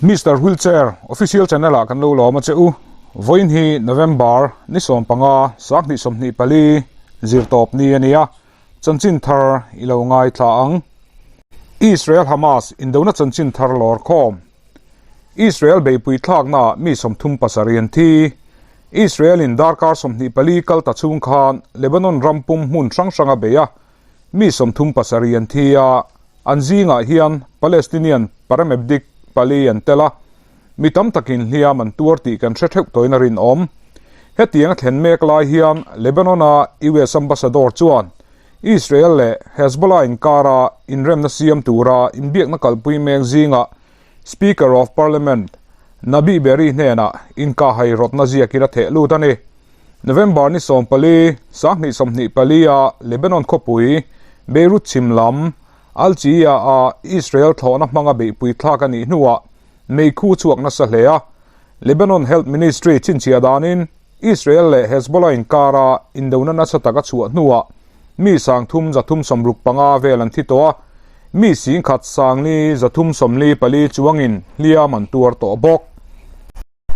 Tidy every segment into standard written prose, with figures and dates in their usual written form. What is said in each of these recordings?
Mister Wheelchair Official Channel ah kan lo lawm a che u. Vawiin hi November ni 15 sanghnih 24 zirtawp ni a ni a, chanchin thar i lo ngaithla ang. Israel Hamas indona chanchin thar lawr khawm. Israel beihpui thlaknaah mi 37 an thi. Israel in darkar 24 kal ta chhung khan Lebanon ram pum hmun hrang hrang a bei a, Mi 37 an thi a, an zingah hian Palestinian paramedic pali an tel a, mi tam takin hliam an tuar tih kan hre theuh tawhin a rinawm. Hetiang a thlen mek lai hian Lebanon-a US ambassador chuan Israel leh Hezbollah inkara inremna siam tura inbiakna kalpui mek zingah Speaker of Parliament Nabih Berri hnenah inkahhai rawtna ziakin a theh lut a ni. November ni 14, 2024 a Lebanon khawpui Beirut chhim lam Al Chiya a Israel thlawhna hmanga beihpui thlak a nih hnuah meikhu chhuak nasa hle a. Lebanon Health Ministry chhinchhiah danin Israel leh Hezbollah inkara indona nasa tak a chhuah hnuah mi 365 vel an thi tawh a, mi 10,344 chuangin hliam an tuar tawh bawk.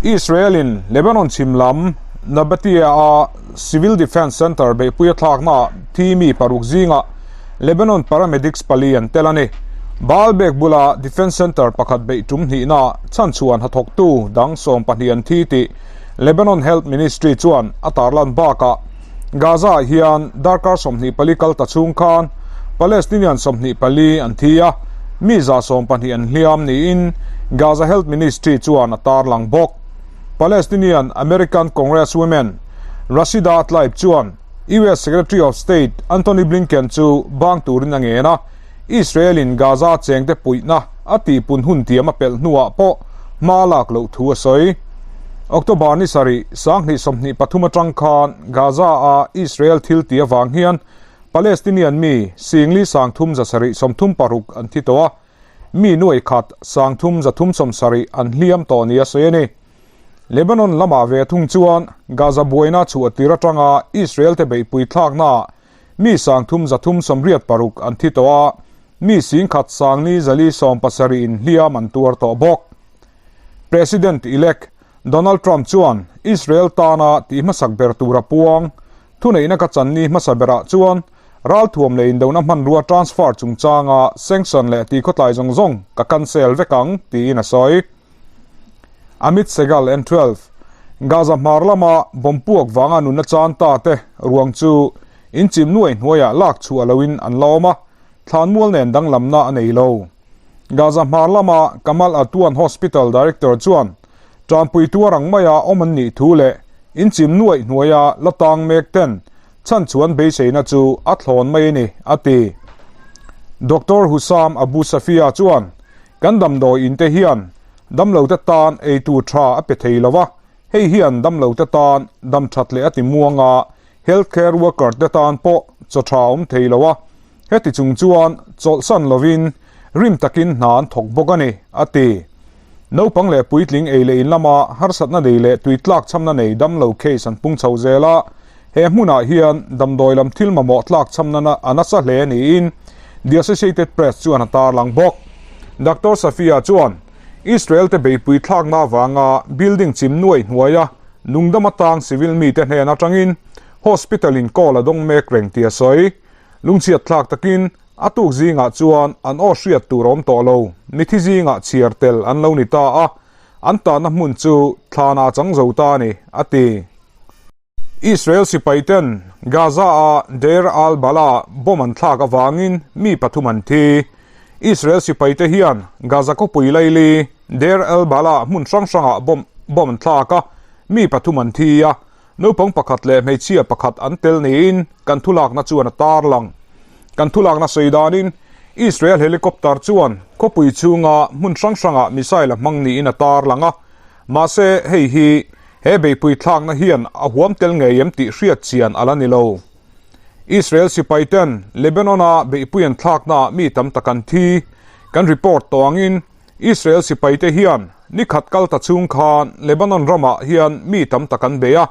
Israel-in Lebanon chhim lam Nabatieh-a Civil Defence Centre beihpui a thlaknaah thi mi paruk zingah Lebanon paramedics pali an tel a ni. Baalbek bula Defence Centre pakhat beih tum hnihnaah chhanchhuan hnathawktu dang 12 an thi tih Lebanon Health Ministry chuan a tarlan bakah Gaza-ah hian darkar 24 kal ta chhung khan Palestinian 24 an thi a, mi 120 an hliam niin Gaza Health Ministry chuan a tarlang bawk. Palestinian American Congresswoman Rashida Tlaib chuan US Secretary of State Antony Blinken chu bang turin a ngen a, Israel-in Gaza chengte puihna a tihpun hun tiam a pelh hnuah pawh hma lak loh thu a sawi. October ni sarih, 2023 atang khan Gaza-a Israel thil ti avang hian Palestinian mi singli 3736 an thi tawh a, mi nuai khat 3370 an hliam tawh ni a sawi a ni. Lebanon lamah ve thung chuan Gaza buaina chhuah tir atanga Israel te beihpui thlaknaah mi 3386 an thi tawh a, mi 10,000 470 in hliam an tuar tawh bawk. President-elect Donald Trump chuan Israel tana tih hmasak ber tura puang thuneihna ka channi hmasa berah chuan ralthuam leh indona hmanrua transfer chungchanga sanction leh tih khawtlai zawng zawng ka cancel vek ang tiin a sawi. Amit Segal N12, Gaza hmar lama bomb puak vanga nunna chan ta te ruang chu inchim nuai hnuaiah lak chhuah loin an la awm a, thlanmual nen danglamna a nei lo. Gaza hmar lama Kamal Adwan Hospital Director chuan tanpui tuar ang maia awm an nih thu leh inchim nuaih hnuaia la tang mek ten chhanchhuan beiseina chu a thlawn mai a ni, a ti. Doctor Hussam Abu Safia chuan kan damdawi inte hian damlote tan eitur tha a pe thei lo a, hei hian damlote tan dam that leh a ti muang a, healthcare worker te tan pawh chaw tha awm thei lo a, heti chung chuan chawlhsan lovin rim takin hna an thawk bawk a ni, a ti. Naupang leh puitling ei leh in lama harsatna nei leh tui tlak chhamna nei damlo case an pung chho zel a, he hmunah hian damdawi lam thil mamawh tlak chhamna a nasa hle niin The Associated Press chuan a tarlang bawk. Doctor Safia chuan Israel te beipui thlakna avanga building chim nuai hnuaia nungdam atang civil mite hnen atangin hospital in call a dawng mek reng tih a sawi. Lungchhiat thlak takin a tuk zingah chuan an aw hriat tur a awm tawh lo. Mithi zingah chhiar tel an lo ni ta a, an tahna hmun chu thlanah a chang zo ta a ni, a ti. Israel sipaiten Gaza-a Deir al-Balah bomb an thlak avangin mi pathum an thi. Israel sipaite hian Gaza khawpui laili Deir el-Balah hmun hrang hrangah bomb bomb an thlak a, mi pathum an thi a, naupang pakhat leh hmeichhia pakhat an tel niin kan thulakna chuan a tarlang. Kan thulakna sawi danin Israel helicopter chuan khawpui chhunga hmun hrang hrangah missile a hmang niin a tarlang a, mahse hei hi he beihpui thlakna hian a huam tel ngei em tih hriat chian a la ni lo. Israel sipaiten Lebanon-a beihpui an thlaknaah mi tam tak an thi. Kan report tawh angin Israel sipaite hian ni khat kal ta chhung khan Lebanon ramah hian mi tam tak an bei a,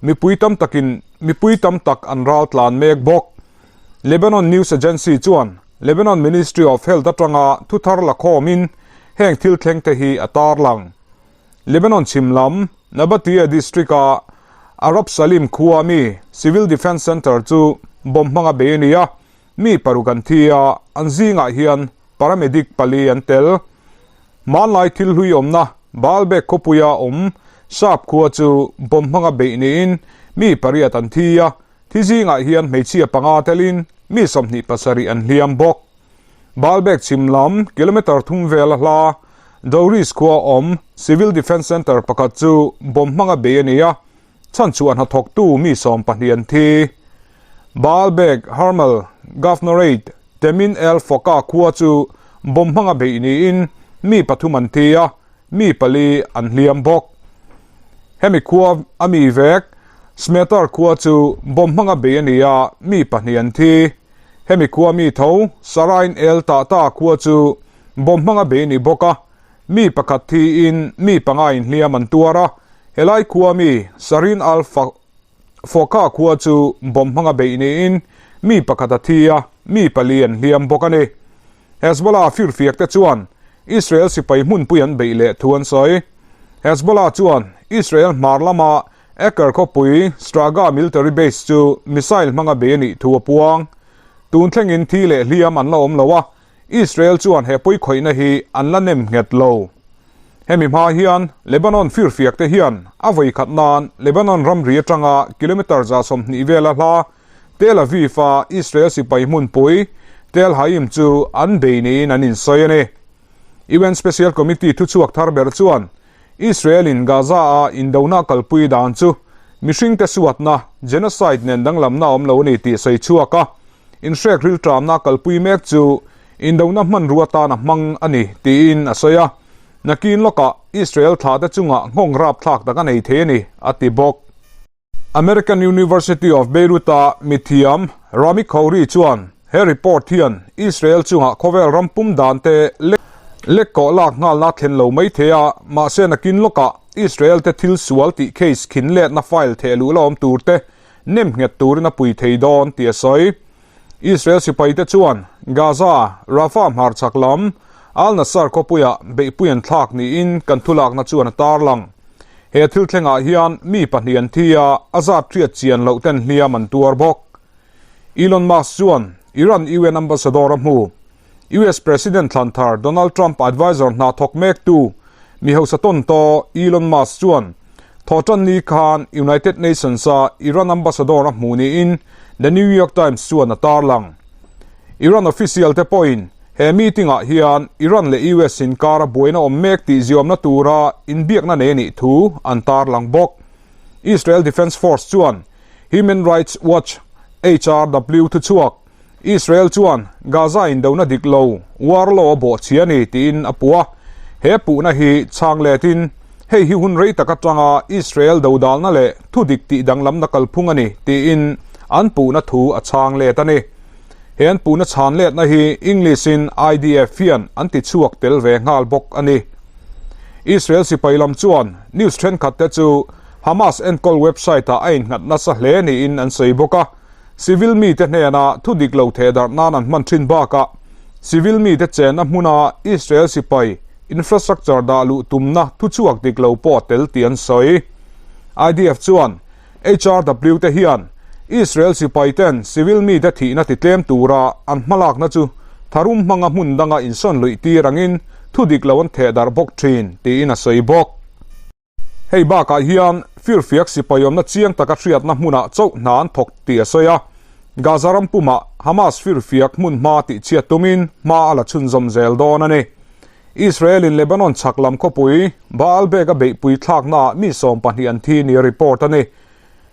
mipui tam takin mipui tam tak an ral tlan mek bawk. Lebanon News Agency chuan Lebanon Ministry of Health atanga thuthar la khawmin. heng thil thleng te hi a tarlang. Lebanon chhim lam Nabatieh district-a Arab Salim khua mi Civil Defence Centre chu bomb hmanga bei a ni a, mi paruk an thi a, an zingah hian paramedic pali an tel. Hmanlai thil hlui awmna Baalbek khawpuia awm Sap khua chu bomb hmanga beih niin mi pariat an thi a, thi zingah hian hmeichhia panga telin mi 27 an hliam bawk. Baalbek chhim lam kilometre thum vel a hla Douris khua awm Civil Defence Centre pakhat chu bomb hmanga bei a ni a, chhan chhuah hnathawktu mi 12 an thi. Baalbek Hermel Governorate Temin El Foka khua chu bomb hmanga beih niin mi pathum an thi a, mi pali an hliam bawk. Hemi khua a mi vek Smetar khua chu bomb hmanga bei a ni a, mi pahnih an thi. Hemi khua mi tho Sarain El Tata khua chu bomb hmanga bei a ni bawk a, mi pakhat thiin mi panga inhliam an tuar a, helai khua mi Sarin Al Foka khua chu bomb hmanga beih niin mi pakhat a thi a, mi pali an hliam bawk a ni. Hezbollah firfiak te chuan Israel sipai hmunpui an beih leh thu an sawi. Hezbollah chuan Israel hmar lama Acre khawpui Straga military base chu missile hmanga bei a nih thu a puang. Tun thlengin thi leh hliam an la awm lo a, Israel chuan he pawikhawihna hi an la nem nghet lo. Hemi hma hian Lebanon firfiak te hian a vawi khat nan Lebanon ramri atanga kilometre 120 vela hla Tel Aviv a Israel sipai hmunpui Tel Haim chu an bei niin an insawi a ni. UN Special Committee thuchhuak thar ber chuan Israel in Gaza a indona kalpui dan chu mihringte suatna, genocide, nen danglamna a awm lo a ni tih sawi chhuak a, inhrek rilṭamna kalpui mek chu indona hmanrua tan a hmang a ni tiin a sawi a, nakin lawkah Israel thlahte chungah nghawng rapthlak tak a nei thei a ni, a ti bawk. American University of Beirut-a mithiam Rami Khouri chuan he report hian Israel chungah khawvel ram pum dan te lek kawh lak nghalna thlen lo mai thei a, mahse nakin lawkah Israel te thil sual tih case khin letna file theh luh la awm tur te nem nghet turin a pui thei dawn tih a sawi. Israel sipaite chuan Gaza, Rafah hmarchhak lam, Al Nassar khawpuiah beihpui an thlak niin kan thulakna chuan a tarlang. He thil thlengah hian mi pahnih an thi a, a zat hriat chian loh ten hliam an tuar bawk. Elon Musk chuan Iran UN ambassador a hmu. US President thlan thar Donald Trump advisor hna thawk mektu mi hausa tawn tawh Elon Musk chuan thawhtan ni khan United Nations-a Iran ambassador a hmu niin The New York Times chuan a tarlang. Iran official te pawhin he meeting-ah hian Iran leh US inkara buaina awm mek tih ziawmna tura inbiakna nei a nih thu an tarlang bawk. Israel Defense Force chuan Human Rights Watch, HRW, thuchhuak, Israel chuan Gaza indona dik lo, war law a bawhchhi a ni tiin a puh a. He puhna hi chhang letin, hei hi hun rei tak atanga Israel dodalna leh thu dik tih danglamna kalphung a ni tiin an puhna thu a chhang let a ni. He an puhna chhan letna hi English-in IDF hian an ti chhuak tel ve nghal bawk a ni. Israel sipai lam chuan news thenkhat te chu Hamas enkawl website-ah a innghat nasa hle niin an sawi bawk a. Civil mite hnena thu dik lo theh darh nan an hman thin bakah civil mite chenna hmuna Israel sipai infrastructure dah luh tumna thuchhuak dik lo pawh a tel tih an sawi. IDF chuan HRW te hian Israel sipai ten civil mite thihna ti tlem tura an hmalakna chu tharum hmanga hmun danga insawn luih tir angin thu dik lo an theh darh bawk thin tiin a sawi bawk. Hei bakah hian firfiak sipai awmna chiang taka hriatna hmunah chauh hna an thawk tih a sawi a, Gaza ram pumah Hamas firfiak hmun hma tih chhiat tumin hma a la chhunzawm zel dawn a ni. Israel-in Lebanon chhak lam khawpui Baalbek a beihpui thlaknaah mi 12 an thi nia report a ni.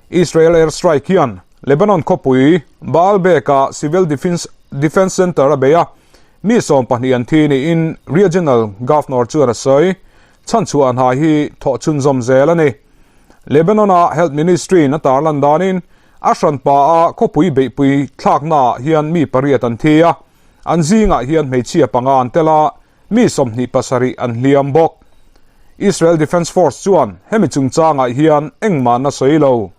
Israel air strike hian Lebanon khawpui Baalbek-a Civil Defence Center a bei a, mi 12 an thi niin Regional Governor chuan a sawi. Chhanchhuah hna hi thawh chhunzawm zel a ni. Lebanon-a Health Ministry-in a tarlan danin a hranpa a khawpui beihpui thlaknaah hian mi pariat an thi a, an zingah hian hmeichhia panga an tel a, mi 27 an hliam bawk. Israel Defense Force chuan hemi chungchangah hian engmahna sawi lo.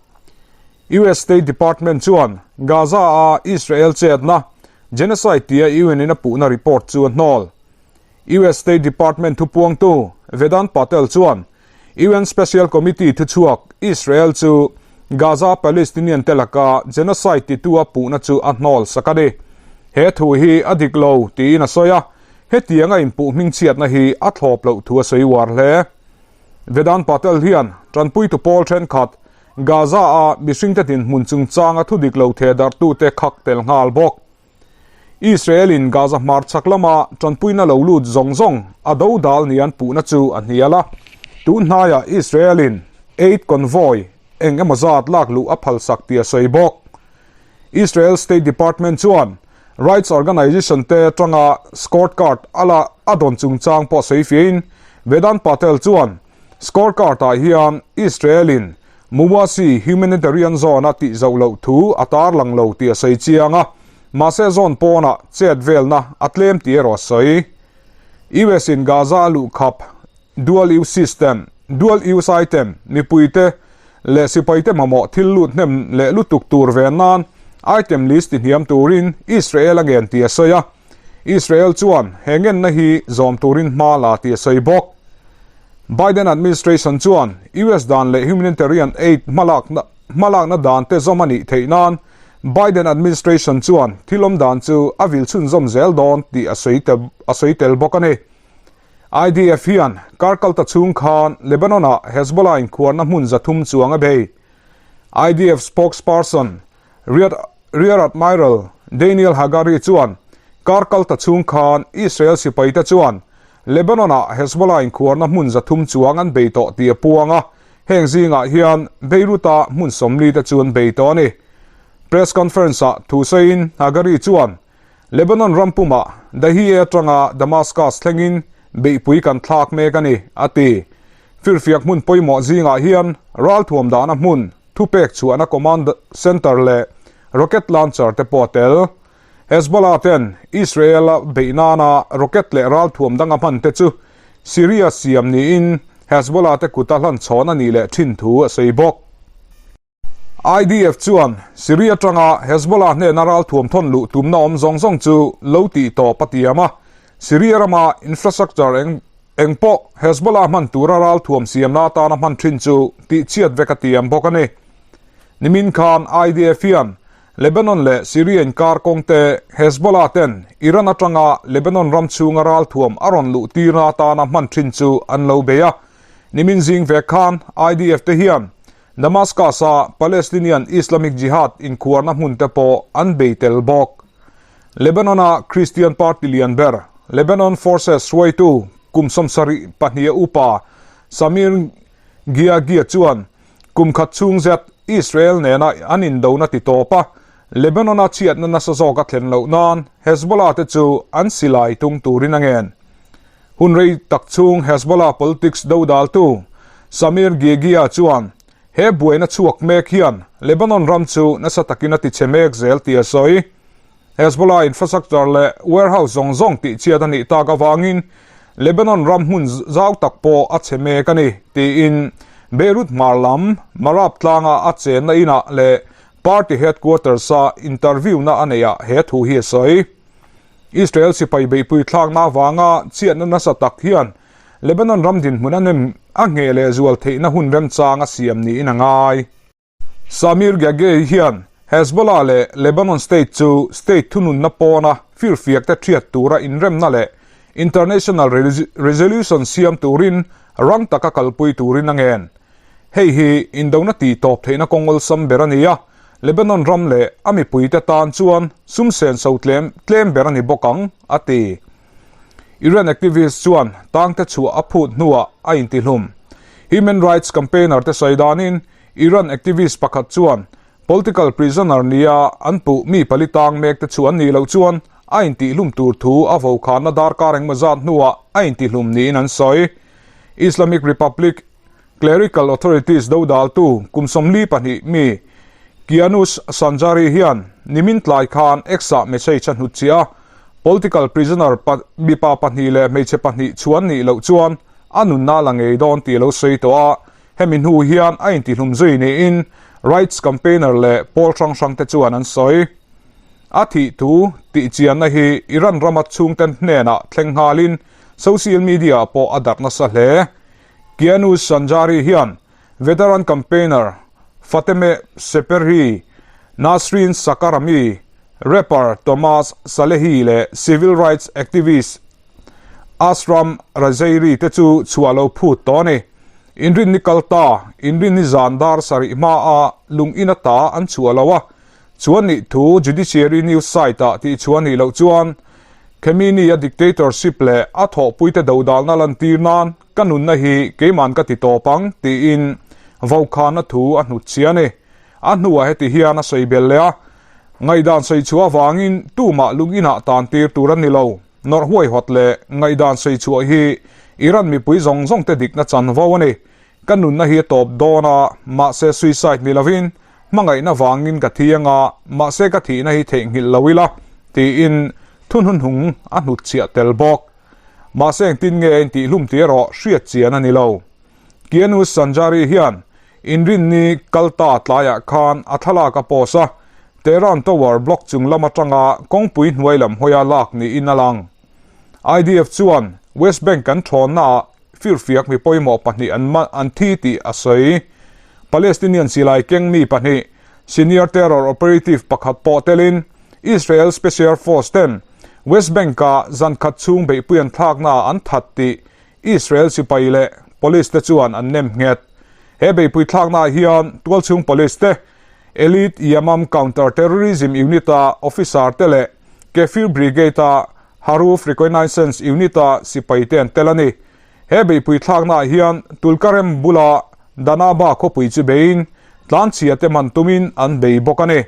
US State Department chuan Gaza-a Israel chetna genocide tia UN-in a puhna report chu a hnawl. US State Department thupuangtu Vedant Patel chuan UN Special Committee thuchhuak Israel chu Gaza Palestinian te laka genocide titu a puhna chu a hnawl sak a ni. He thu hi a dik lo tiin a sawi a, hetianga inpuh hmingchhiatna hi a thlawp loh thu a sawi uar hle. Vedant Patel hian tanpuitu pawl thenkhat Gaza-a mihringte dinhmun chungchanga thu dik lo thehdarhtute khak tel nghal bawk. Israel-in Gaza hmarchhak lama tanpuina lo lut zawng zawng a do dal ni an puhna chu a hnial a. Tun hnaiah Israel-in aid convoy eng emaw zat lak luh a phalsak tih a sawi bawk. Israel State Department chuan rights organization te atanga scorecard a la a dawn chungchang pawh sawi fiahin Vedant Patel chuan scorecard ah hian Israel-in Muwasi humanitarian zone a tih zoh loh thu a tarlang lo tih a sawi chiang a, mahse zone pawnah chet velna a tlem tih erawh a sawi. US in Gaza a luhkhap dual use system, dual use item, mipuite leh sipaite mamawh thil lut hnem leh lutuk tur ve nan item list ti hniam turin Israel a ngen tih a sawi a, Israel chuan he ngenna hi zawm turin hma la tih a sawi bawk. Biden administration chuan US dan leh humanitarian aid hmalakna hmalakna dan te zawm a nih theih nan Biden administration chuan thil awm dan chu a vil chhunzawm zel dawn tih a sawi a sawi tel bawk a ni. IDF hian kar kalta chhung khan Lebanon-ah Hezbollah inkhuarna hmun 300 chuang a bei. IDF spokesperson Rear Admiral Daniel Hagari chuan kar kalta chhung khan Israel sipaite chuan Lebanon-ah Hezbollah inkhuarna hmun 300 chuang an bei tawh tih a puang a, heng zingah hian Beirut-a hmun 40 te chu an bei tawh a ni. Press conference-ah thu sawiin Hagari chuan Lebanon ram pumah Dahieh atanga Damascus thlengin beihpui kan thlak mek a ni, a ti. Firfiak hmun pawimawh zingah hian ralthuam dahna hmun, thupek chhuahna command center leh rocket launcher te pawh a tel. Hezbollah ten Israel a beih nana rocket leh ralthuam danga hman te chu Syria siam niin Hezbollah te kuta hlan chhawn a nih leh thin thu a sawi bawk. IDF chuan Syria atanga Hezbollah hnena ralthuam thawn luh tumna awm zawng zawng chu lo tih tawp a tiam a, Syria rama infrastructure eng eng pawh Hezbollah hman tura ralthuam siamna atana hman thin chu tihchhiat vek a tiam bawk a ni. Nimin khan IDF hian Lebanon leh Syria inkar kawngte Hezbollah ten Iran atanga Lebanon ram chhunga ralthuam a rawn luh tirna atana hman thin chu an lo bei a. Nimin zing vek khan IDF te hian Damascus-a Palestinian Islamic Jihad inkhuarna hmun te pawh an bei tel bawk. Lebanon-a Christian party lian ber, Lebanon Forces hruaitu kum 72 a upa Samir Geagea chuan kum khat chhung zet Israel nena an indona ti tawp a, Lebanon-a chhiatna nasa zawk a thlen loh nan Hezbollah te chu an silai tung turin a ngen. Hun rei tak chhung Hezbollah politics dodaltu Samir Geagea chuan he buaina chhuak mek hian Lebanon ram chu nasa takin a tichhe mek zel tih a sawi. Hezbollah infrastructure leh warehouse zawng zawng tihchhiat a nih tak avangin Lebanon ram hmun zau tak pawh a chhe mek a ni, tiin Beirut hmar lam Marab tlanga a chenna inah leh party headquarters-a interview-na a neihah he thu hi a sawi. Israel sipai beihpui thlakna avanga chhiatna nasa tak hian Lebanon ram dinhmun a nem a ngheh leh zual theihna hun remchang a siam niin a ngai. Samir Geagea hian Hezbollah leh Lebanon state chu state thununna pawna firfiak te thiat tura inremna leh international resolution siam turin rang taka kalpui turin a ngen. Hei hi indona tih tawp theihna kawng awlsam ber a ni a, Lebanon ram leh a mipuite tan chuan sum senso tlem tlem ber a ni bawk ang, a ti. Iran activist chuan tangte chhuah a phut hnuah a intihlum. Human rights campaigner te sawi danin Iran activist pakhat chuan political prisoner nia an puh mi pali tang mek te chu an nih loh chuan a intihlum tur thu a vokhanna darkar engmaw zat hnuah a intihlum niin an sawi. Islamic Republic Clerical authorities dodaltu kum 42 mi Kianoush Sanjari hian nimin tlai khan X-ah message a hnut chiah a, political prisoner mipa pahnih leh hmeichhe pahnih chuan nih loh chuan a nunna la ngei dawn tih a lo sawi tawh a, hemi hnu hian a intihlum zui niin rights campaigner leh pawl hrang hrang te chuan an sawi. A thih thu tih chianna hi Iran rama chhungte hnenah thleng nghalin. Social media ah pawh a darh nasa hle. Kianoush Sanjari hian veteran campaigner Fatemeh Sepehree, Nasrin Shakarami, rapper Tomas Salehi leh civil rights activist Ashram Rajairi te chu chhuah lo phut tawh a ni. Inrinni kal ta, inrinni zan dar sarih hmaa lung in ata an chhuah lo a, chuan nih thu Judiciary News site ah tih chhuah nih loh chuan Khamenei-a dictatorship leh a thawhpuite dodalna lantir nan ka nunna hi keiman ka ti tawp ang tiin vaukhana thu a hnutchhia a ni. A hnuah heti hian a sawi bel leh a, Ngaihdan sawi chhuah avangin tumah lung inah tan tir tur a ni lo. Nawrh huaihawt leh ngaihdan sawi chhuah hi Iran mipui zawng zawng te dikna chanvo a ni. Ka nunna hi a tawp dawn a, mahse suicide ni lovin hmangaihna vangin ka thi anga, mahse ka thihna hi theihnghilh lo ila, tiin thuhnunhnung a hnutchhiah tel bawk. Mahse engtin nge a intihhlum tih erawh hriat chian a ni lo. Kianus Sanjari hian Inrinni kalta tlaiah khan a thlalak a post a, Tehran Tower block chung lam atanga kawngpui hnuai lam hawia lak niin a lang. IDF chuan West Bank kan thawnnaah firfiak mi pawimawh pahnih an an thi tih a sawi. Palestinian silai keng mi pahnih, senior terror operative pakhat pawh telin Israel Special Force ten West Bank-ah zan khat chhung beihpui an thlaknaah an that tih Israel sipai leh police te chuan an nem nghet. He beihpui thlaknaah hian tualchhung police te, Elite Yamam Counter Terrorism Unit-a officer te leh Kefir Brigade-a Haruf Reconnaissance Unit-a sipai te an tel a ni. He beihpui thlaknaah hian Tulkarem bula Danaba khawpui chu beiin tlanchhia te man tumin an bei bawk a ni.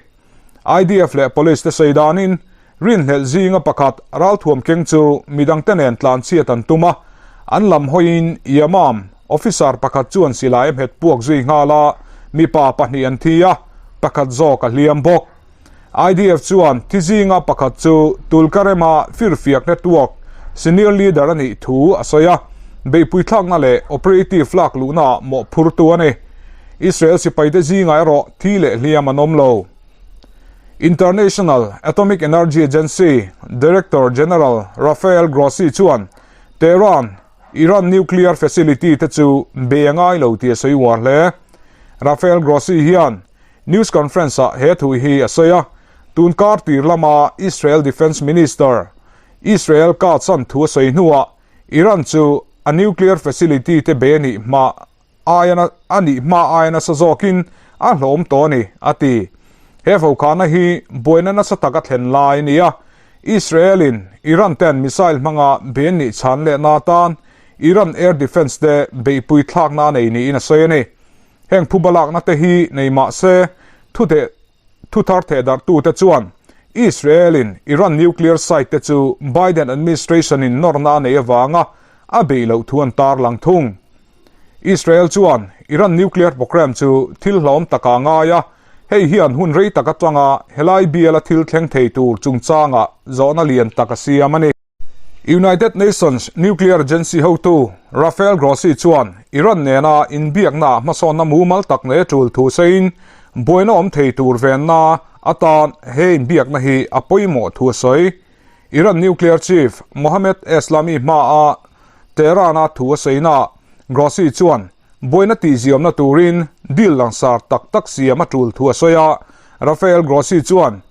IDF leh Police te sawi danin rinhlelh zinga pakhat ralthuam keng chu midangte nen tlanchhiat an tum a, an lam hawiin Yamam officer pakhat chuan silai a hmet puak zui nghal a, mipa pahnih an thi a, pakhat zawk a hliam bawk. IDF chuan thi zinga pakhat chu Tulkarema firfiak network senior leader a nih thu a sawi a, beihpui thlakna leh operative lak luhnaah mawhphurtu a ni. Israel sipaite zingah erawh thi leh hliam an awm lo. International Atomic Energy Agency Director General Rafael Grossi chuan Tehran, Iran nuclear facility te chu be a ngai lo tih a sawi uar hle. Rafael Grossi hian news conference-ah he thu hi a sawi a, tun kar tir lama Israel Defence Minister Israel Katz an thu a sawi hnuah Iran chu a nuclear facility te be a nih hma Aiana a nih hma aia nasa zawkin a hlawm tawh a ni, a ti. He vokhana hi buaina nasa tak a thlen lai a ni a, Israel-in Iran ten missile hmanga ben nih chhan lehna atan Iran air defence te beihpui thlakna a nei niin a sawi a ni. Heng phuba lakna te hi nei mah se, thu thuthar thehdarhtute chuan Israel-in Iran nuclear site te chu Biden administration-in nawrna a nei avanga a beih loh thu an tarlang thung. Israel chuan Iran nuclear programme chu thil hlawm taka ngai a, hei hian hun rei tak atanga helai biala thil thleng thei tur chungchangah zawhna lian tak a siam a ni. United Nations Nuclear Agency hotu Rafael Grossi chuan Iran nena inbiakna hmasawnna mumal tak nei a tul thu sawiin buaina awm thei tur venna atan he inbiakna hi a pawimawh thu a sawi. Iran nuclear chief Mohammad Eslami hmaa Tehran-a thu a sawiinaah Grossi chuan buaina tihziamna turin deal langsar tak tak siam a tul thu a sawi a. Rafael Grossi chuan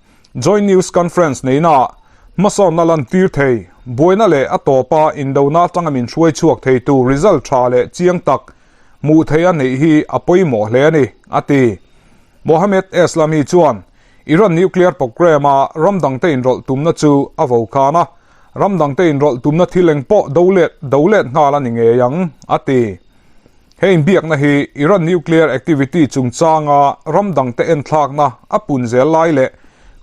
joint news conference neihnaah hmasawnna lantir thei, buaina leh a tawpa indona atanga min hruai chhuak theitu result tha leh chiang tak hmuh theih a neih hi a pawimawh hle a ni, a ti. Mohammad Eslami chuan Iran nuclear programme-a ram dangte inrawlh tumna chu a vo khan a, ram dangte inrawlh tumna thil eng pawh do let do let nghal a ni ngei ang, a ti. He inbiakna hi Iran nuclear activity chungchanga ram dangte enthlakna a pun zel lai leh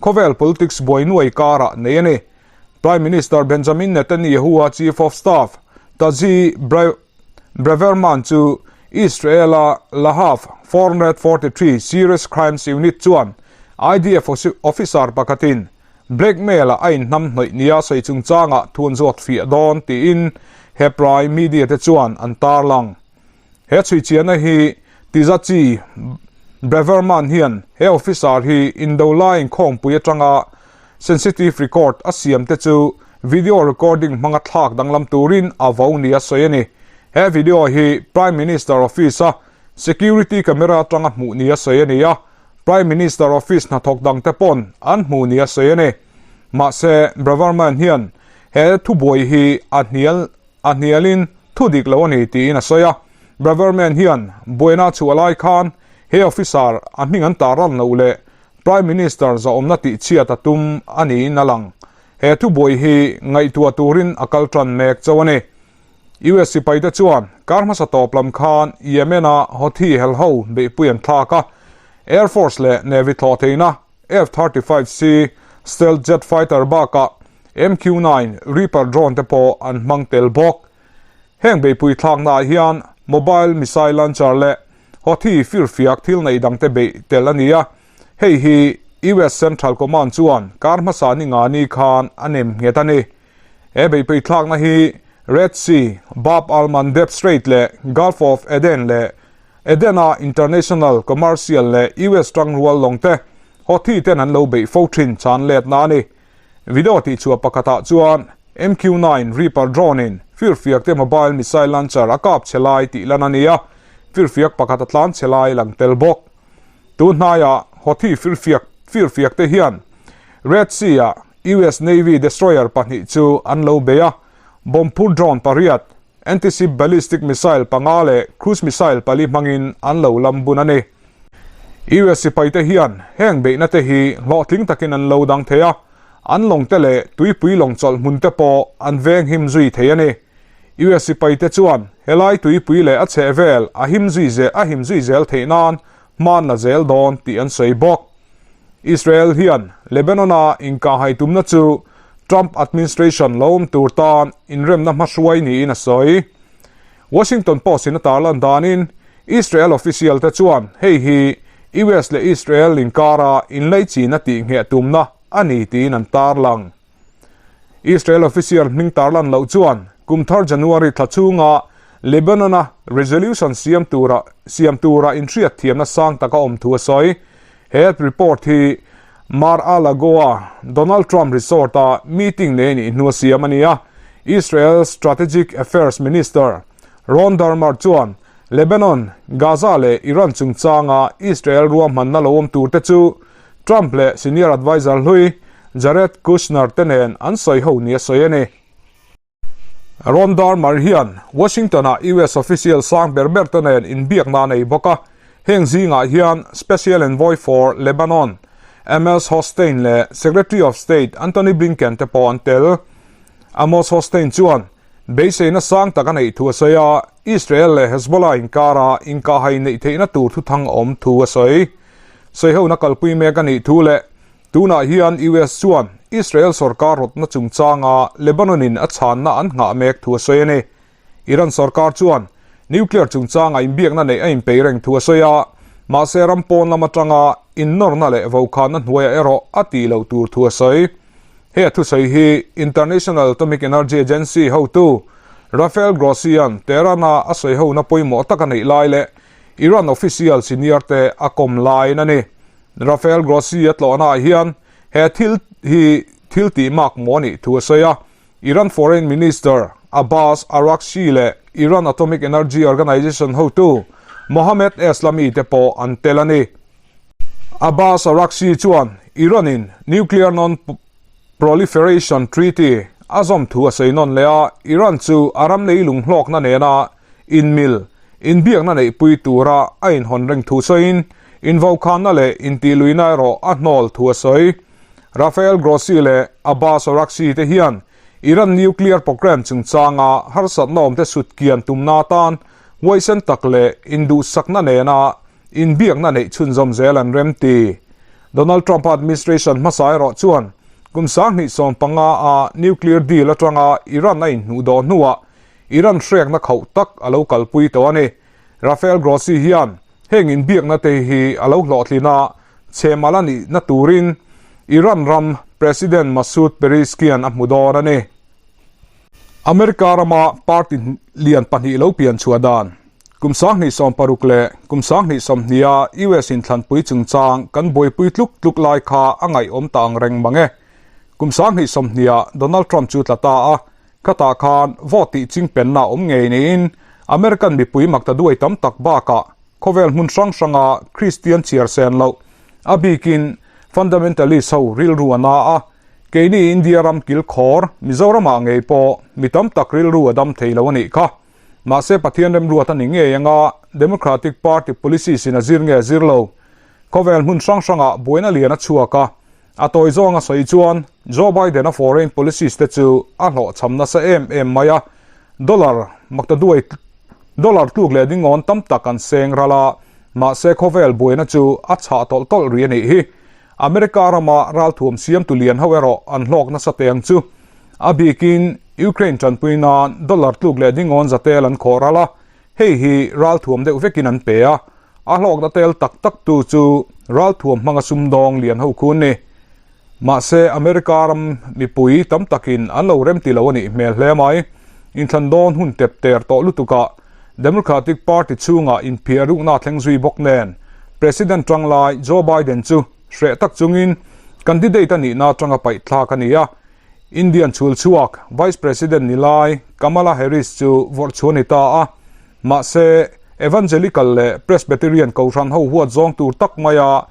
khawvel politics buai nuai karah nei a ni. Prime Minister Benjamin Netanyahu-a Chief of Staff Tzachi Braverman chu Israel-a Lahav 443 Serious Crimes Unit chuan IDF officer pakhatin blackmail-a a inhnamhnawih nia sawi chungchangah thu an zawt fiah dawn tiin Hebrai media te chuan an tarlang. He chhuichiahna hi Tzachi Braverman hian he officer hi indo laiin khawngpui atanga sensitive record a siam te chu video recording hmanga thlak danglam turin a vo nia sawi a ni. He video hi Prime Minister Office-a security camera atanga hmuh nia sawi a ni a, Prime Minister Office hnathawk dangte pawn an hmu nia sawi a ni. Mahse, Braverman hian he thubuai hi a hnial a hnialin thu dik lo a ni tiin a sawi a. Braverman hian buaina chhuah lai khan he officer a hming an tar ran loh leh Prime Minister zahawmna tihchhiat a tum a niin a lang. He thubuai hi ngaihtuah turin a kal tan mek chauh a ni. US sipaite chuan kar hmasa tawp lam khan Yemen-a Houthi helho beihpui an thlak a, Air Force leh Navy thlawh theihna F-35C stealth jet fighter bakah MQ-9 Reaper drone te pawh an hmang tel bawk. Heng beihpui thlaknaah hian mobile missile launcher leh Houthi firfiak thil neih dangte beih tel a ni a, hei hi US Central Command chuan kar hmasa ni nga ni khan a nem nghet a ni. He beihpui thlakna hi Red Sea, Bab al-Mandeb Strait leh Gulf of Aden leh Aden-a international commercial leh US tangrual lawngte Houthi ten an lo beih fo thin chan letna a ni. Video tihchhuah pakhatah chuan MQ-9 Reaper drone-in firfiakte mobile missile launcher a kap chhe lai tih lan a ni a, firfiak pakhat a tlan chhe lai lang tel bawk. Tun hnaiah Houthi firfiak firfiakte hian Red Sea-ah US Navy destroyer pahnih chu an lo bei a, bomb phur drone pariat, anti-ship ballistic missile panga leh cruise missile pali hmangin an lo lam bun a ni. US sipaite hian heng beihna te hi hlawhtling takin an lo dang thei a, an lawngte leh tuipui lawng chawlh hmun te pawh an veng him zui thei a ni. US sipaite chuan helai tuipui leh a chhehvel a him zui zel a him zui zel theih nan hma an la zel dawn tih an sawi bawk. Israel hian Lebanon-a inkahhai tumna chu Trump administration lo awm tur tan inremna hmahruai niin a sawi. Washington Post-in a tarlan danin Israel official te chuan hei hi US leh Israel inkara inlaichin a tihngheh tumna a ni tiin an tarlang. Israel official hming tarlan loh chuan kum thar January thla chhunga Lebanon-a resolution siam tura siam tura inhriat thiamna sang taka awm thu a sawi. He report hi Mar-a-Lago-a Donald Trump resort-a meeting nei nih hnua siam a ni a. Israel Strategic Affairs Minister Ron Dermer chuan Lebanon, Gaza leh Iran chungchanga Israel ruahmanna lo awm turte chu Trump leh senior adviser hlui Jared Kushner te nen an sawi ho ni a sawi a ni. Ron Dermer hian Washington-ah US official sang ber ber te nen inbiakna a nei bawk a, heng zingah hian Special Envoy for Lebanon Amos Hochstein leh Secretary of State Antony Blinken te pawh an tel. Amos Hochstein chuan Beiseina sang tak a neih thu a sawi a, Israel leh Hezbollah inkara inkahhai neih theihna tur thuthang a awm thu a sawi. Sawihona kalpui mek a nih thu leh tunah hian US chuan Israel sorkar rawtna chungchanga Lebanon-in a chhanna an nghah mek thu a sawi a ni. Iran sorkar chuan nuclear chungchanga inbiakna neih a inpei reng thu a sawi a, mahse ram pawn lam atanga innawrna leh vokhanna hnuaiah erawh a tih loh tur thu a sawi. He a thusawi hi International Atomic Energy Agency hotu Rafael Grossi-a'n Tehran-a a sawi hona pawimawh tak a neih lai leh Iran official senior te a kawm laiin a ni. Rafael Grossi a tlawhnaah hian he thil hi thil tih mak maw a nih thu a sawi a. Iran Foreign Minister Abbas Araghchi leh Iran Atomic Energy Organization hotu Mohammad Eslami te pawh an tel a ni. Abbas Araghchi chuan Iran-in Nuclear Non-Proliferation Treaty a zawm thu a sawi nawn leh a, Iran chu a ram leilung hlawkna nena inmil, inbiakna neihpui tura a inhawn reng thu sawiin, invokhanna leh intihluihna erawh a hnawl thu a sawi. Rafael Grossi leh Abbas Araghchi te hian Iran nuclear programme chungchanga harsatna awmte sutkian tumna atan huaisen tak leh induhsakna nena Inbiakna neih chhunzawm zel an rem ti. Donald Trump administration hmasa erawh chuan kum 2015 a nuclear deal atanga Iran a inhnuh dawh hnuah Iran hrekna khauh tak a lo kalpui tawh a ni. Rafael Grossi hian heng inbiakna te hi a lo hlawhtlin a, chhemal a nihna turin Iran ram President Masoud Pezeshkian a hmu dawn a ni. America rama party lian pahnih lo pian chhuah dan, kum 2016 leh kum 2020 a US inthlanpui chungchang kan buaipui tluk tluk lai kha a ngaihawm ta ang reng mang e. Kum 2020 ah Donald Trump chu tla ta a, khatah khan vote tih chingpenna awm ngei niin American mipui maktaduai tam tak bakah khawvel hmun hrang hranga Kristian chhiar sen loh, a bikin fundamentalist ho rilru a na a, keini India ram kilkhawr Mizoramah ngei pawh mi tam tak rilru a dam thei lo a nih kha. Mahse Pathian remruat a ni ngei anga Democratic Party policies in a zir nge a zir lo. Khawvel hmun hrang hrangah buaina lian a chhuak a, a tawi zawng a sawi chuan Joe Biden-a foreign policies te chu a hlawhchham nasa em em mai a, dollar maktaduai dollar tluk leh dingawn tam tak an seng ral a, mahse khawvel buaina chu a chhah tawlh tawlh rih a nih hi. America rama ralthuam siamtu lian ho erawh an hlawk nasa teng chu. A bikin Ukraine tanpui nan dollar tluk leh dingawn za tel an khawh ral a, hei hi ralthuam deuh vekin an pe a, a hlawkna tel tak tak tu chu ralthuam hmanga sumdawng lian ho khu an ni. Mahse America ram mipui tam takin an lo remti lo a nih hmel hle mai. Inthlan dawn hun tep ter tawh lutukah Democratic Party chhungah inphiah rukna thleng zui bawk nen President tanglai Joe Biden chu hreh tak chungin candidate a nihna atanga paih thlak a ni a. Indian chhul chhuak Vice President ni lai Kamala Harris chu vawrh chhuah a ni ta a. Mahse, Evangelical leh Presbyterian kohhran ho huat zawng tur tak maia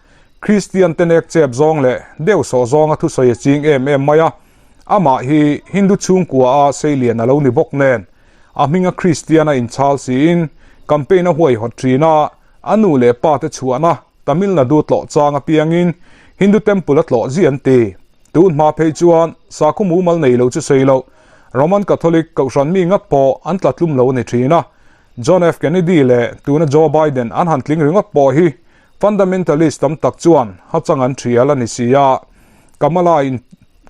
Kristian te nek chep zawng leh deuh sawh zawnga thusawi a ching em em mai a. Amah hi Hindu chhungkua a seilian a lo ni bawk nen, a hminga Kristian a inchhal siin campaign a huaihawt thin a, a nu leh pa te chhuahna Tamil Nadu tlawh chang apiangin Hindu temple a tlawh zia an ti. Tun hma phei chuan sakhaw mumal nei lo chu sei loh, Roman Catholic kohhran mi ngat pawh an tla tlum lo a ni thin a. John F. Kennedy leh tuna Joe Biden an han tling ringawt pawh hi fundamentalist tam tak chuan hachang an thial a ni si a. Kamala in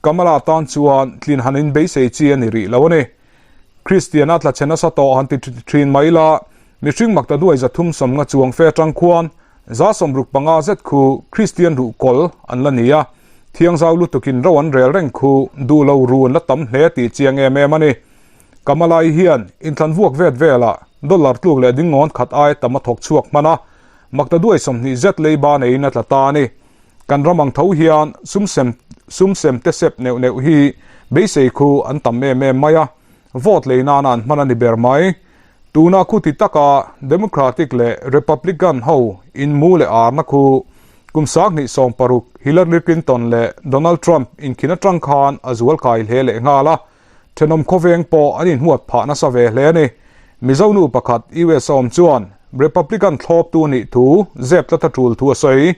Kamala tan chuan tlin han in beisei chi a ni rih lo a ni. Kristiana tla chhe nasa tawh han ti thin mai la, mihring makta duai 350 chuang fe atang khuan 65 zet khu Kristian ruh kawl an la ni a, thiangzau lutukin ro an rel reng khu duh lo ru an la tam hle tih chiang em em a ni. Kamalai hian inthlan vuak vet velah dollar tluk leh dingngawn khat ai tam a thawk chhuak hman a, makta duai 20 zet leiba neiin a tla ta a ni. Kan ram ang tho hian sumsem sumsem te sep neuh neuh hi beisei khu an tam em em mai a, vote lei nana an hman a ni ber mai. Tuna khu ti taka Democratic leh Republican ho inmu leh arna khu kum 2016 Hillary Clinton leh Donald Trump inkhin atang khan a zual kai hle leh nghal a, thenawm khawveng pawh an inhuat phah nasa ve hle a ni. Mizo nu pakhat US a awm chuan Republican thlawptu nih thu zep tlat a tul thu a sawi.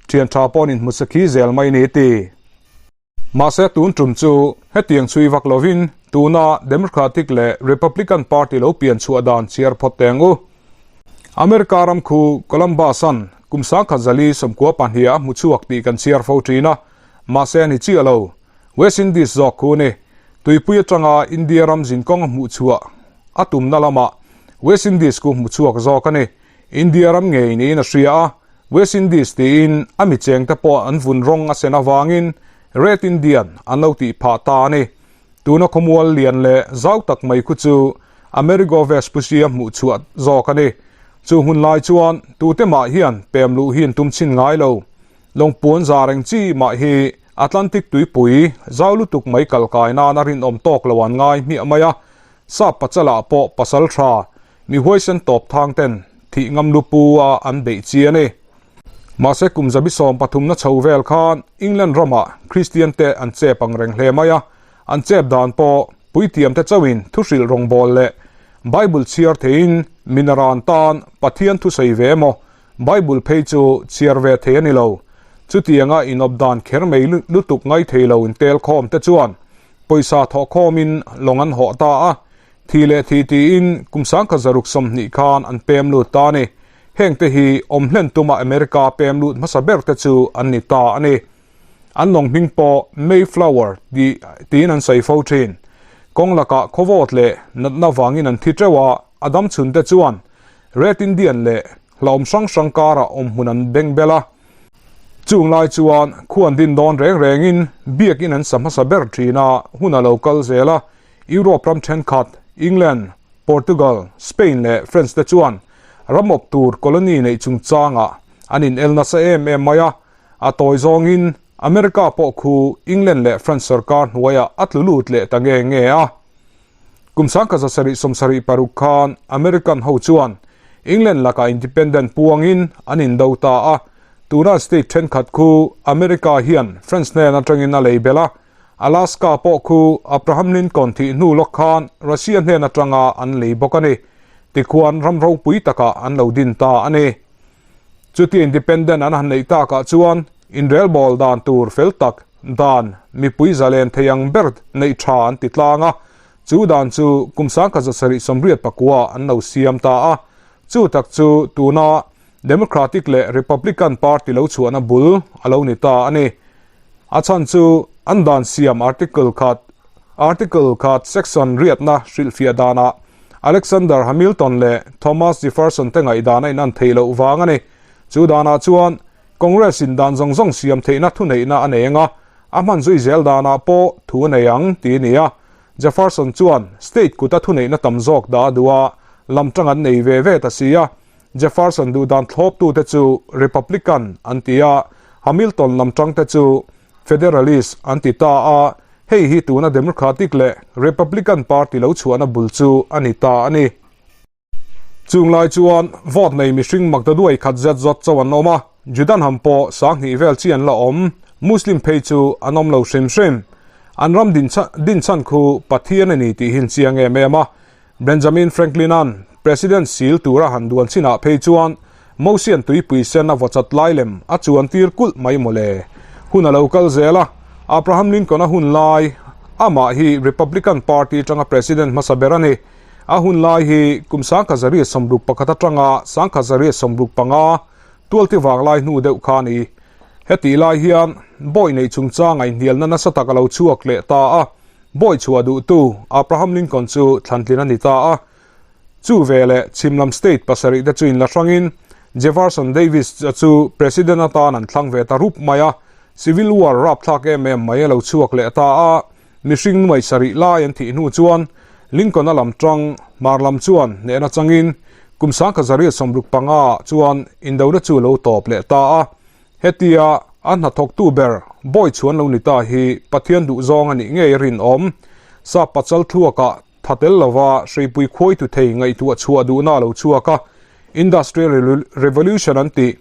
Thian tha pawh an inhmu sakhi zel mai ni ti. Mahse tun tum chu hetiang chhui vak lovin tuna Democratic leh Republican Party lo pian chhuah dan chhiar phawt teng u. America ram khu Columbus-an kum 1992 a hmu chhuak tih kan chhiar fo thin a, mahse a ni chiah lo. West Indies zawk khu ni. Tuipui atanga India ram zinkawng a hmuh chhuah a tumna lamah West Indies khu hmu chhuak zawk a ni. India ram ngei niin a hria a, West Indies tiin a mi chengte pawh an vun rawng a sen avangin Red Indian an lo tih phah ta a ni. Tuna khawmual lian leh zau tak mai khu chu Amerigo Vespucci a hmuh chhuah zawk a ni. Chu hun lai chuan tute mah hian pem luh hi an tum chhin ngai lo. Lawngpuan za reng chi mah hi Atlantic tuipui zau lutuk mai kal kai nan a rinawm tawk lo an ngai hmiah mai a, sap pachalah pawh pasal tha Mi huaisen tawp thang ten thih ngam lu pu a an beih chi a ni. Mahse kum 13 na chho vel khan England ramah Kristian te an chep ang reng hle mai a, an chep dan pawh puitiam te chauhin thuhrilh rawngbâwl leh Bible chhiar theiin minaran tan Pathian thusawi ve emaw Bible phei chu chhiar ve thei a ni lo. Chutianga inawp dan kher mai lutuk ngai thei lo intel khawm te chuan pawisa thawh khawmin lawng an hawh ta a, Thi leh thi tiin kum 1620 khan an pem lut ta a ni. Heng te hi awm hlen tuma America pem lut hmasa ber te chu an ni ta a ni. An lawng hming pawh Mayflower tih tiin an sawi fo thin. Kawng lakah khawvawt leh natna vangin an thi teuh a, a dam chhun te chuan Red Indian leh hlauhawm hrang hrang karah awm hmun an beng bel a. Chung lai chuan khuan din dawn reng rengin biakin an sa hmasa ber thin a, hun a lo kal zel a, Europe ram thenkhat, England, Portugal, Spain leh France te chuan ram awp tur colony neih chungchangah an inel nasa em em mai a, a tawi zawngin America pawh khu England leh France sorkar hnuaiah a tlu lut leh ta nge nge a. Kum 1776 khan American ho chuan England lakah independent puangin an indo ta a, tuna state thenkhat khu America hian France hnen atangin a lei belh a, Alaska pawh khu Abraham Lincoln thih hnu lawk khan Russia hnen atanga an lei bawk a ni. Tikhuan ram ropui takah an lo din ta a ni. Chuti independent an han neih takah chuan inrelbawl dan tur fel tak dan mipui zalen thei ang ber neih tha an ti tlang a, chu dan chu kum 1789 an lo siam ta a. Chu tak chu tuna Democratic leh Republican Party lo chhuahna bul a lo ni ta a ni. A chhan chu an dan siam article khat article khat section riatna hrilhfiah danah Alexander Hamilton leh Thomas Jefferson te ngaihdan a inan theih loh vang a ni. Chu danah chuan Congress in dan zawng zawng siam theihna thuneihna a nei anga a hman zui zel danah pawh thu a nei ang ti a ni a. Jefferson chuan state kuta thuneihna tam zawk dah a duh a, lam tang an nei ve ve ta si a. Jefferson duhdan thlawptute chu Republican an ti a, Hamilton lam tangte chu Federalist an ti ta a, hei hi tuna Democratic leh Republican Party lo chhuahna bul chu a ni ta a ni. Chung lai chuan vote nei mihring makdaduai khat zet zawt chauh an awm a, Judanham pawh 2000 vel chi an la awm, Muslim phei chu an awm lo hrim hrim. An ram dinchhan khu Pathian a ni tih hi an chiang em em a, Benjamin Franklin-a'n President sil tura han duan chinah phei chuan Mosian tuipui sen a vawchat lai lem a chuan tir kulh mai mawle. Hun a lo kal zel a, Abraham Lincoln-a hun lai, amah hi Republican Party atanga President hmasa ber a ni. A hun lai hi kum 1961 atanga 1965 tualti vang lai hnu deuh kha a ni. Hetih lai hian bawi neih chungchang a inhnialna nasa tak a lo chhuak leh ta a. Bawi chhuah duhtu Abraham Lincoln chu thlantlin a ni ta a. Chu veleh chhimlam state pasarih te chu inla hrangin Jefferson Davis chu President atan an thlang ve ta rup mai a. Civil War rapthlak em em mai a lo chhuak leh ta a. Mihring nuai sarih lai an thih hnu chuan Lincoln-a lam tang hmar lam chuan hnehna changin kum 1965 chuan indona chu lo tawp leh ta a. Hetia a hnathawktu ber bawi chhuan lo ni ta hi Pathian duhzawng a nih ngei a rinawm. Sap pachal thluakah tha tel lova hreipui khuaitu thei ngaihtuah chhuah duhna a lo chhuak a, Industrial Revolution an tih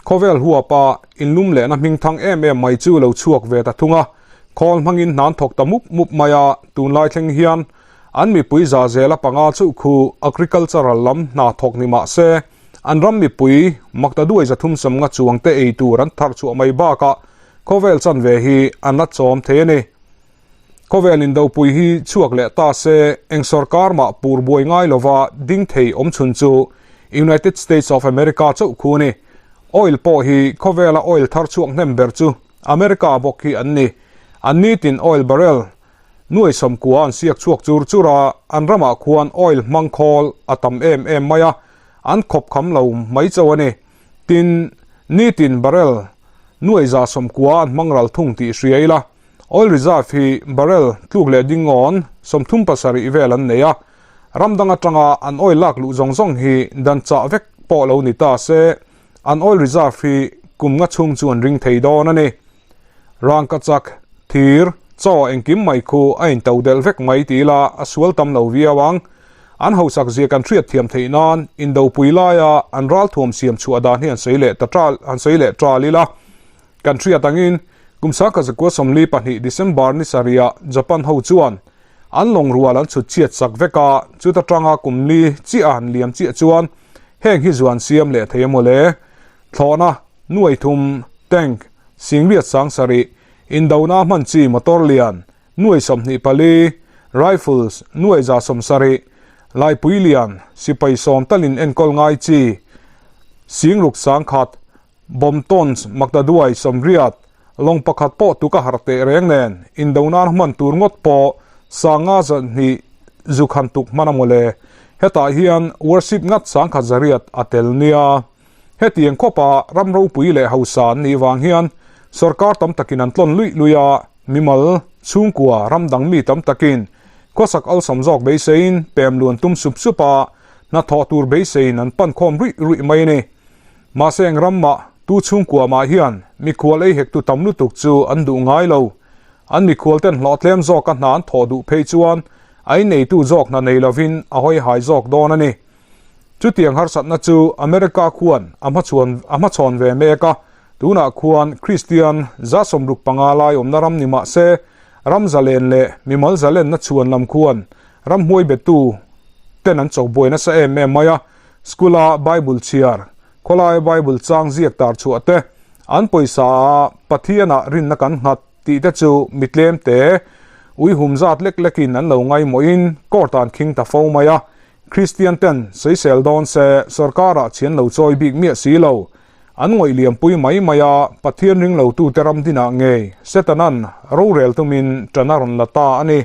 khawvel huapa inlum lehna hmingthang em em mai chu lo chhuak ve ta thung a. Khawl hmangin hnan thawk ta mup mup mai a, tunlai thleng hian an mipui za zela panga chu khu agricultural lam hna thawk ni mah se, An ram mipui maktaduai 350 chuangte ei tur an thar chhuah mai bakah khawvel chanve hi an la chawm thei a ni. Khawvel indopui hi chhuak leh ta se eng sorkar mah pur buai ngai lova ding thei awm chhun chu United States of America chauh khu a ni. Oil pawh hi khawvela oil thar chhuak hnem ber chu America bawk hi an ni. An nitin oil barrel Nuai 90 an siak chhuak chur chur a, an ramah khuan oil hmang khawl a tam em em mai a, an khawp kham lo mai chauh a ni. Tin, nitin barrel nuai 190 an hmang ral thung tih hria ila, oil reserve hi barrel tluk leh dingawn 37 vel an nei a, ram dang atanga an oil lak luh zawng zawng hi dan chah vek pawh lo ni ta se, an oil reserve hi kum nga chhung chu an ring thei dawn a ni. Rangkachak, thir, chaw engkim mai khu a into delh vek mai ti ila a sual tam lo viau ang. An hausak zia kan hriat thiam theih nan indopui laia an ralthuam siam chhuah dan hi an sawi leh ta tal an sawi leh tal ila. Kan hriat angin kum 1942 December ni sarihah Japan ho chuan an lawng rual an chhut chhiat sak vek a, chuta tanga kum li chiah a han liam chiah chuan heng hi zuan siam leh thei emaw le? Thlawhna, nuai thum, tank, singriat sang sarih, indona hman chi motor lian, nuai 24, rifles, nuai 170, laipui lian, sipai sawm talin enkawl ngai chi, singruk 10,000, bomb tons maktaduai 80, lawng pakhat pawh tuka harh teh reng nen, indona hman tur ngawt pawh 502 zukhan tuk hman a mawle. Hetah hian warship ngat 1,100 a tel nia. Hetiang khawpa ram ropui leh hausa an nih vang hian sorkar tam takin an tlawn luih luih a, mimal, chhungkua, ram dang mi tam takin khawsak awlsam zawk beiseiin pem luan tum sup sup a, hnathawh tur beiseiin an pan khawm ruih ruih mai a ni. Mahse eng ram mah. Tu chhungkua mah hian mikhual ei hektu tam lutuk chu an duh ngai lo. An mikhualten hlawhtlem zawka hna an thawh duh phei chuan a inneitu zawk hna nei lovin a hawi hai zawk dawn a ni. Chutiang harsatna chu America khuan a hmachhuan a hmachhawn ve mek a, tunah khuan Kristian 65 lai awmna ram ni mah se ram zalen leh mimal zalenna chhuan lam khuan ramhmuai betu ten an cho buai nasa em em mai a, school a Bible chhiar, khawlaia Bible chang ziak tar chhuah te, an pawisa a Pathianah rinna kan nghat tih te chu mi tlem te uihum zat lek lekin an lo ngaimawhin court ah an khing ta fo mai a, Kristian ten sawisel dawn se sorkarah chhian lo chawi bik miah si lo. An ngawih liampui mai mai a, Pathian ring lotute ram dinah ngei Setanan rorel tumin ṭan a rawn la ta a ni.